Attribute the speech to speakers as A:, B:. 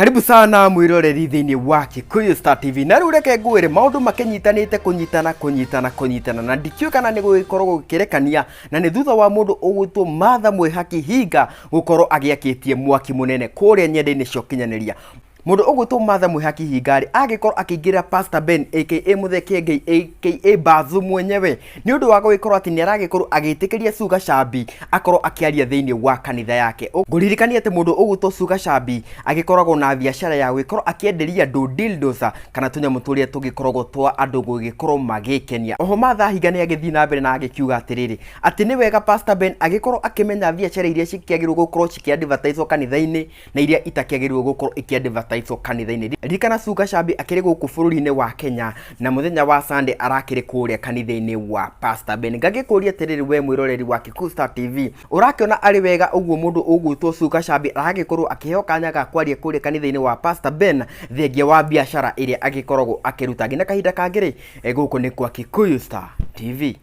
A: Karibu sana mwiroreri thĩinĩ wa Kikuyu Star TV. Na rĩu reke ngwĩre maũndũ makĩnyitanĩte kũnyitana kũnyitana kũnyitana na ndikĩũĩ kana nĩ gũgĩkorwo gũkĩrekania na nĩ thutha wa mũndũ ũgwĩtwo Martha Mwĩhaki Hinga gũkorwo agĩakĩtie mwaki mũnene kũrĩa nyenda-inĩ cia ũkinyanĩria. Mũndũ ũgwĩtwo Martha Mwĩhaki Hinga rĩ agĩkorwo akĩingĩrĩra Pastor Ben aka Mũthee Kĩengei aka Bazu mwenyewe nĩ ũndũ wa gũgĩkorwo atĩ nĩ aragĩkorwo agĩtĩkĩria Sugar Shambi akorwo akĩaria thĩinĩ wa kanitha yake. Ngũririkanie atĩ mũndũ ũgwĩtwo Sugar Shambi agĩkoragwo na biacara ya gũgĩkorwo akĩenderia andũ dildos kana tũnyamũ tũrĩa tũgĩkoragwo twa andũ gũgĩkorwo magĩkenia. Oho Martha Hinga nĩ agĩthiĩ na mbere na agĩkiuga atĩrĩrĩ, atĩ nĩ wega Pastor Ben agĩkorwo akĩmenya biacara iria cikĩagĩrĩirwo gũkorwo cikĩ-advertiswo kanitha-inĩ na iria itakĩagĩrĩirwo gũkorwo ikĩ-advertiswo kanitha-inĩ. Ririkana Sugar Shambi akĩrĩ gũkũ bũrũri-inĩ wa Kenya na mũthenya wa Sunday arakĩrĩ kũrĩa kanitha-inĩ wa Pastor Ben. Ngagĩkũria atĩrĩrĩ we mwĩroreri wa Kikuyu Star TV, ũrakĩona arĩ wega ũguo mũndũ ũgwĩtwo Sugar Shambi aragĩkorwo akĩheo kanya ga kwaria kũrĩa kanitha-inĩ wa Pastor Ben thengia wa biacara ĩrĩa agĩkoragwo akĩruta. Nginya kahinda kangĩ rĩ, gũkũ nĩ kwa Kikuyu Star TV.